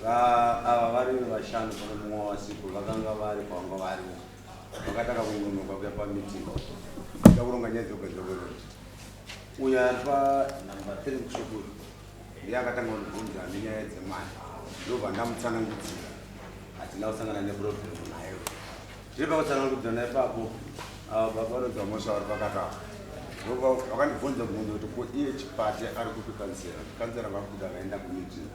Ava vari vashanu pano mumwe wasipo vakanga vari kwavanga variwo vakatanga kungonoka kuya pameeting da kuronga nyaya dzekugadzira kwerodi. Uyo ari panumber 3 kushukuru ndiye akatanga kundibvunza nenyaya dzemari, ndobva ndamutsanangudzira. Hatina kusangana neproblem nayo. Tiri pakutsanangudzana ipapo, ava baba vanonzi VaMosha vari pakati apo ndobva vakandibvunza mubvunzo kuti ko iye Chipate ari kupi kansera. Kansera vabuda vaenda kumeeting,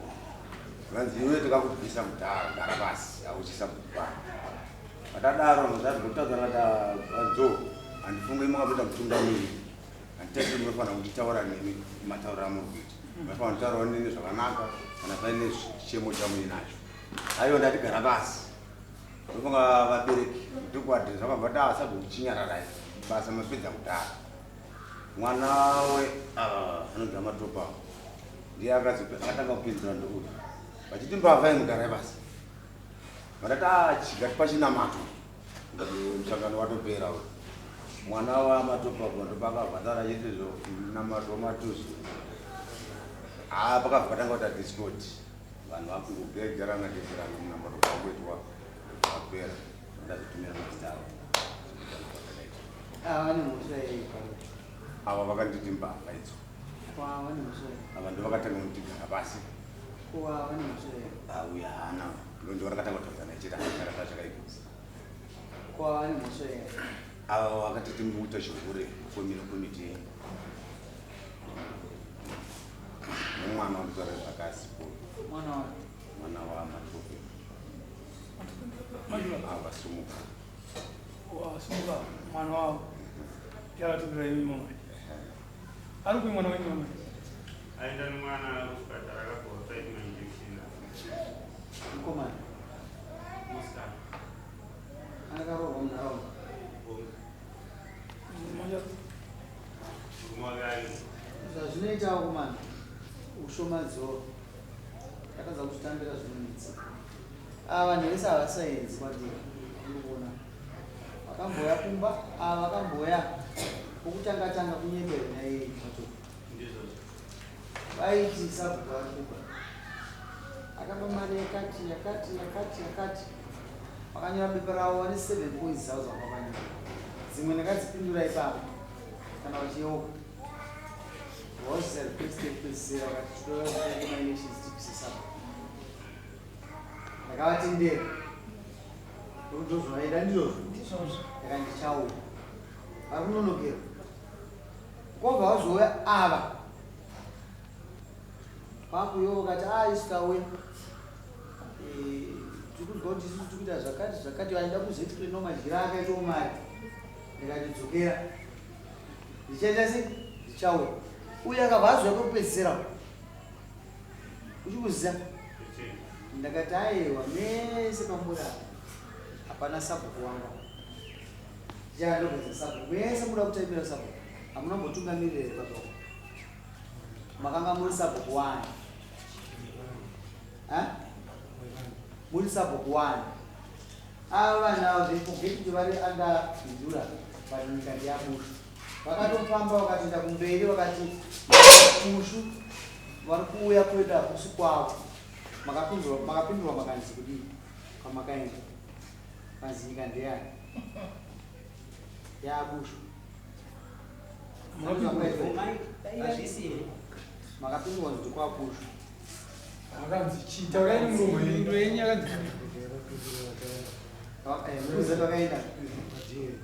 vanzi iwe tikakubvisa kudhara, gara pasi, hauchisa kupana. Patadaro zvazvotadzana tadzo, handifungi makapinda mutungamiri, handitati munofanira kunditaura nemi matauriro amuri kuita, munofanira kutaurawo neni zvakanaka kana paine chichemo chamuinacho. Aiwa, ndatigara pasi. Ndofunga vabereki ndikuadhiresa vakabva ta sabhuku chinyararai, basa mapedza kudhara. Mwana we ava anonzi Amatopa ndiye akatanga kupinzira ndouyu vachiti mbavha imugarai basi. Vakati achiga pachinamato, musangano watopera uyu. Mwana waMatopa ndopakabva achiti zvo namato wamatuzu. Ah, pakabva patanga kuita discord, vanhu vakungogegerana gegerana, munamato wakuitwa wapera, ndazotumira mazita avo. Ava vane mhosva yei? Ava vakanditi mbavha idzo. Kwa vane mhosva yei? Ava ndo vakatanga kundigara pasi. Kwa vane mhosva yei? Auya hana ndo vakatanga kutaudzana ichiti hakarapa chakaipa. Kwa vane mhosva yei? Ava vakatiti muita chihure komino komiti nemwana wanditaura zvakasipo. Mwana wa Mwana waMatope avasumuka. Wasumuka mwana wavo yakatukira imi mama. Ari kui mwana wenyu mama? Aenda nemwana kuchipatara, akapiwa five mainjection. Mukomana? Musikana. Akaroorwa munharaunda? Murume wake ari Zvazvinoita vakomana, ushoma dzoro takadza kuzvitambira zvinonetsa. Ava vanhu vese havasaenzi kwandiri. Ndikuona vakamboya kumba ava, vakamboya pokutanga tanga kunyepera nyaya iyi mato. Ndizvozvo. Vaiti sabhuku vari kuba, akaba mari yakati yakati yakati yakati. Vakanyora bepa ravo, vane seven points dzavo dzavakanyora, dzimwe ndakadzipindura ipapo kana vachiyeuka. Vazvisa request yekupedzisira, vakati toda kuti maelections tibvise sabhuku. Ndakavatendera nokuti ndozvavaida, ndizvozvo. Ndizvozvo. Ndakati ndichauya, vari kunonokera kwobva vazouya ava kwakuyo, vakati a isu tauya, tiri kunzwa kuti isusu tiri kuita zvakati zvakati, vaida kuzoexplainawo madyiro akaitawo mari. Ndikati dzokera, ndichaita sei, ndichauya. Uyo akabva azouya kwekupedzisira, uchikuziva. Ndakati aiwa, mese pamuri apa hapana sabhuku wangu, ndichandogedza sabhuku. Mese muda kutaimira sabhuku, hamuna kumbotungamirira here? Baba, makanga muri sabhuku wani? Eh? Muri sabhuku wani? Ava vanhu ava, they forget kuti vari under Bindura, but nyika ndeyaBushu. Vakatofamba vakatoenda kumberi, vakati Bushu vari kuuya kwedu, hakusi kwavo. Makapindurwa, makapindurwa makanzi kudii kwamakaenda? Kanzi nyika ndeyani? YaBushu. Makapindurwa kuti kwaBushu. Akanzi chii? Taurai muromo yenyu yenyu akanzi. Kuza vakaenda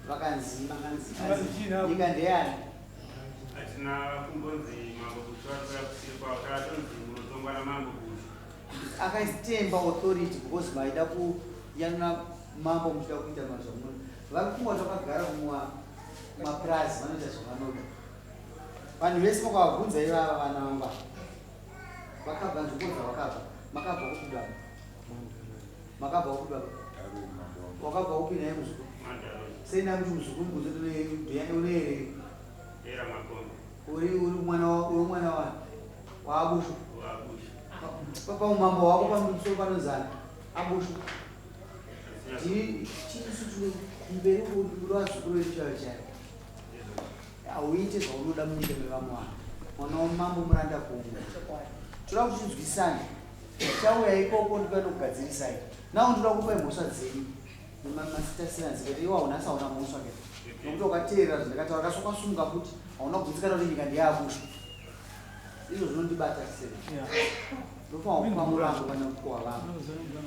vakanzi nyika ndeyani? Hatina kumbonzi Mambo Bushu vari kuuya kusiri kwavo, takatonzi munotongwa naMambo Bushu. Akaitemba authority because maida kuyanana mambo, muchida kuita mazvamunoda. Vari kungwa zvakagara mumapurazi, vanoita zvavanoda. Vanhu vese makavabvunza ivava vana vangu vakabva nzvimbo dzavakabva. Makabva kupi baba? Makabva kupi baba? Wakabva kupi naye muzukuru? Sei ndakuti muzukuru mubvunzo uneerei? Era Makombe. Uri mwana uri mwana wani? WaAbushu? WaBushu. Paumambo hwako pamusoro panonzana Abushu. Chisu tine kumberi uri vazukuru vedu chaivo chaivo. Hauite zvaunoda munyika mevamwe vanhu. Mwana wamambo muranda kumwe. Toda kuti tinzwisane. Ndichauya ikoko ndikuya ndokugadzirisai. Now ndoda kupai mhosva dzenyu. Masita siyana kuti iwe hauna asi hauna mhosva ke. Nokuti wakateerera zvandakataura kasi wakasumuka futi hauna kugutsikana kuti nyika ndeyabusha. Izvo zvinondibata sei? Ndofanira kupa murango kana kukohwa vangu.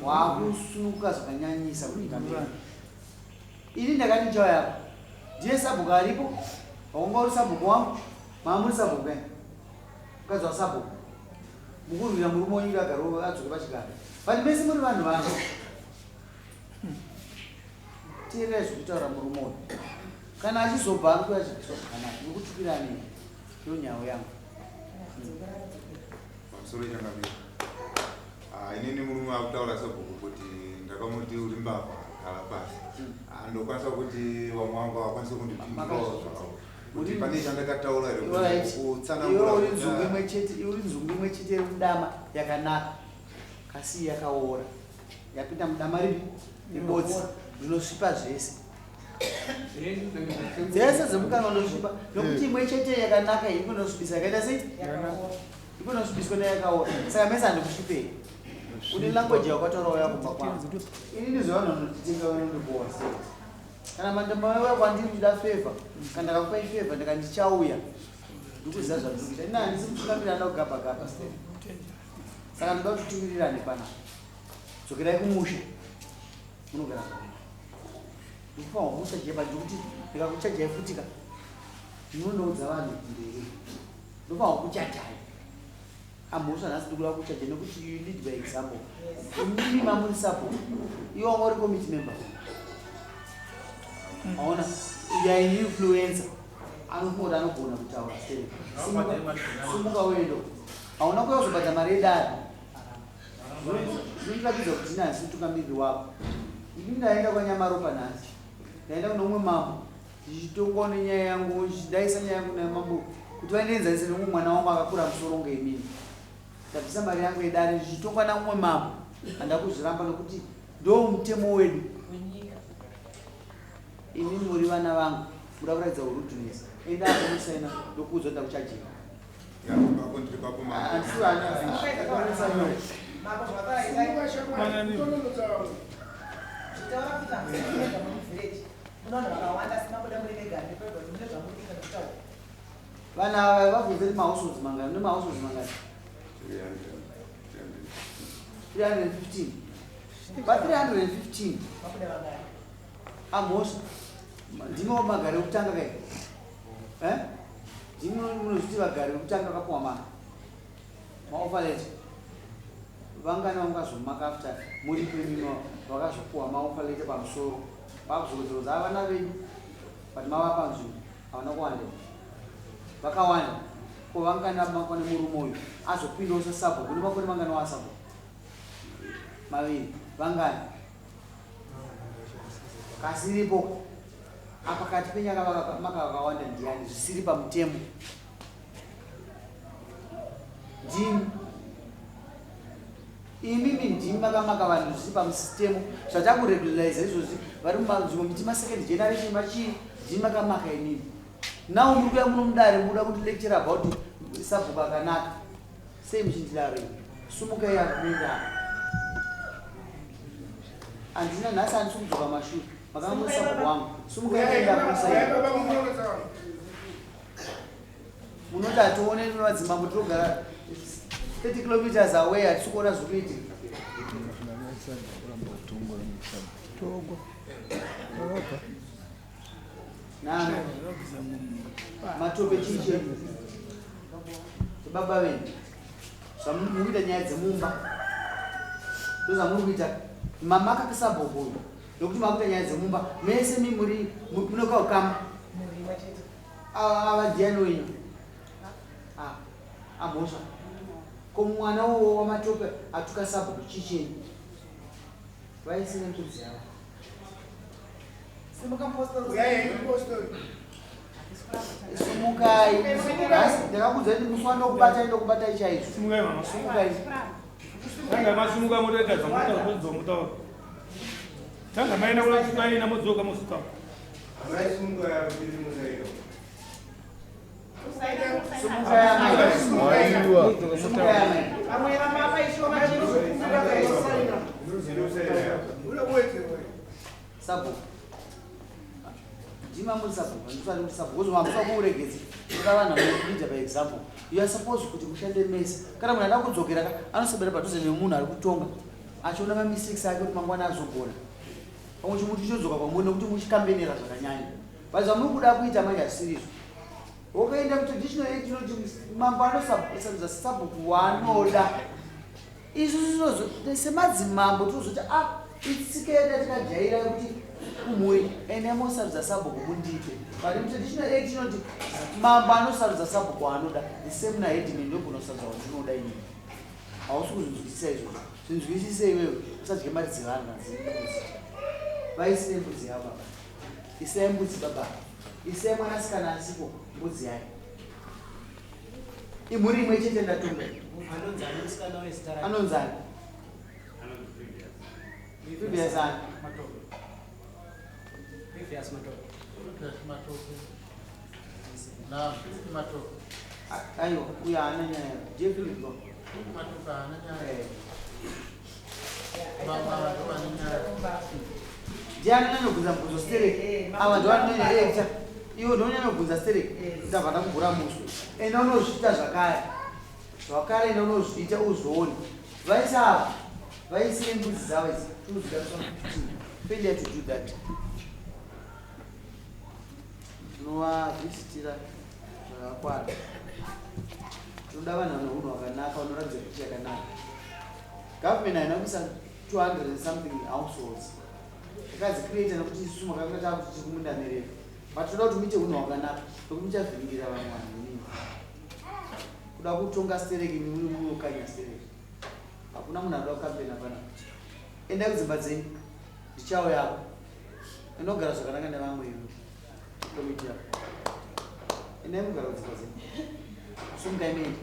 Waakusunuka zvakanyanyisa kunyika medu. Ini ndakati ndichauya apa. Ndiye sabhuku aripo. Waunga uri sabhuku wangu. Maamuri sabhuku kai. Mukadzi wasabhuku. Mukurwira murume wenyu kuti agare adzoke pachigaro. But mese muri vanhu vangu. Teererai zvekutaura murume uyu. Kana achizobva ari kuya achibviswa zvakanaka. Nokutukira nei? Ndo nhau yangu. Pamusoro changamire. Ah, inini murume akutaura sabhuku kuti ndakamuti uri mbavha gara pasi. Ah, ndokwanisa kuti vamwe vangu havakwanisi kundipindurawo zvavo. Kuti pane chandakataura here Alright. kutsanangura Iwe uri kuti, nzungu imwe chete, iwe uri nzungu imwe chete iri mudama yakanaka. Kasi yakaora. Yapinda mudama ripi? Rebodzi. Rinosvipa zvese. Dzese dzemukanwa ndosvipa nokuti imwe chete yakanaka iyi inonosvibisa yakaita sei? Inonosvibiswa neyakaora. Saka mese handikusvipei. Une language yakataura uya kumba kwangu. Ini ndizvo vanhu vanonditenga vanondibowa sei. Kana mandamauya kwandiri muchida favor, kana ndakakupai favor ndikati ndichauya. Ndikuziva zvandiri kuita. Ini handisi mutungamiri anoda kugabha gabha step. Saka ndoda kuti timirirane panapa. Dzokerai kumusha. Munogara zvakanaka. Ndikufanirwa kukuchajai but ndikuti ndikakuchajai futi ka munonoudza vanhu mberi. Ndofanirwa kukuchajai. Amhosva nhasi ndikuda kukuchaja nekuti you lead by example. Imimi mamuri sabhuku. Iwe wanga uri committee member. Aona you are an influencer. Anofunga kuti anogona kutaura sei. Sumuka uende. Hauna kuuya kuzobhadhara mari yedare. Zvinoratidza kuti ini handisi mutungamiriri wako. Ini ndaenda kwaNyamaropa nhasi. Ndaenda kune umwe mambo ndichitongwa nenyaya yangu, ndichidaisa nyaya yangu namambo kuti vandienzanise neumwe mwana wangu akakura musoro kunge imini. Ndabvisa mari yangu yedare ndichitongwa naumwe mambo. Handina kuzviramba nokuti ndo mutemo wedu. Imi muri vana vangu, muda kuratidza urudeness. Enda apo unosaina ndokuudza kuti ndakuchajira. Ya, papo ndiri papo mambo. Handisi vana. Mambo zvakataura Chitaura kuti hamusikuenda muvillage. Muno vanhu vakawanda asi mabuda muri vega handipedza kuti mune zvamuri kuita nekutaura. Vanhu ava vabvunze kuti mahouseholds mangani, mune mahouseholds mangani? 315. Pa 315 Mabuda vangani? amhosva ndimi vagari vekutanga kai? Eh? Ndimi munozviti vagari vekutanga vakapuwa ma maoffer letter. Vangani vangazomaka after muripo imimi vakazopuwa maoffer letter pamusoro vakuzokudzodza vana venyu but mavapa nzvimbo havana kuwanda vakawanda ko vangani vamakwa nemurume uyu azopindawo sasabhuku kune makore mangani waasabhuku maviri vangani kasiripo apakati penyu maka vakawanda ndiani zvisiri pamutemo ndimi imimi ndimi makamaka vanhu zvisiri pamusistemo zvatakuregulariza izvozvi vari mumanzvimbo miti masecond generation machii ndimi makamaka imimi now muri kuya muno mudare muda kuti lecture about sabhuku akanaka sei muchindidaro imi sumukai akuenda handina nhasi handisi kudzoka mashure makanga muri sabhuku wangu sumukai kuenda kusaii munoti hatione madzimambo tinogara 30 kilometers away hatisi kuona zviri kuitika nano matope chii chenyu baba venyu zvamuri kuita nyaya dzemumba ndozvamuri kuita mamaka kasabhuku uyu nokuti makuita nyaya dzemumba mese mi muri munokaukama Mhuri imwe chete. ava ndiani wenyu amhosva ko mwana uwo wamatope atuka sabhuku chii chenyu vaisine mbudzi yavo Simuka mupostori. Sumukai. Nhasi ndakakudza kuti musi wandokubatai ndokubatai chaizvo. Simukai mama. Sumukai. Tanga masimuka motoita zvamutaura mozomutaura. Tanga maenda kulasikaina modzoka mozotaura. Sumukai amai. Sumukai amai. Vamwe vamama isho vachiri. Vandisati kuti sabhuku because mamusa kuuregedzi kuda vanhu vanokuita by example. You are supposed kuti mushande mese. Kana munhu ada kudzokera ka anosebera padhuze nemunhu ari kutonga achiona mamistakes ake kuti mangwana azogona. Pamwe chimuti chodzoka kwamuri nekuti muchikambenera zvakanyanya. But zvamuri kuda kuita manje hazvisirizvo. Wakaenda kutraditional act inoti mambo anosarudza sabhuku waanoda. Isu semadzimambo tinozoti ah itsika yedu yatikajaira yekuti kumhuri ende mosarudza sabhuku mundipe. But mutraditional act inoti mambo anosarudza sabhuku waanoda. The same naheadman ndogona kusarudza wandinoda inini. Hausi kuzvinzwisisa izvozvo. Zvinzwisise iwewe usadye mari dzevanhu kana dzembudzi. Vaisire mbudzi yavo baba. Isai mbudzi baba. Isai mwanasikana asipo mbudzi yake. Imhuri imwe chete ndatunga. Anonzi ani musikana wezita rake? Anonzi ani? Anonzi Previous. Previous ani? Matope. Previous Matope. Previous Matope. Na Matope. Aiwa, uyo haana nyaya. Ndiye Philip ba. Matope haana nyaya. Eh. Mama ndo vane nyaya. Ndiani anonyanya mubvunzo stereki? Ava ndo vanonyanya iwe ndonyanya kubvunza stereki. Ndabva ndakuvhura muswe. Enda unozviita zvakare. Zvakare enda unozviita uzvione. Vaisa ava. Vaisire mbudzi dzavo idzi. Tinozvida kusa 15. Failure to do that. Tinovavhizitira zvakakwana. Tinoda vanhu vane hunhu hwakanaka vanoratidza picha yakanaka. Government haina kuisa 200 and something households. Yakadzicreata nekuti isusu makanga takuti tiri kumunda mirefu. But toda kuti muite hunhu hwakanaka nekuti muchavhiringira vamwe vanhu inini. Kuda kutonga stereki muri munokanya stereki. Hakuna munhu anoda kukampena panapa. Endai kudzimba dzenyu. Ndichauyako. Endogara zvakanaka nevamwe iwe. Komiti yako. Endai mugara kudzimba dzenyu. Sumukai muende.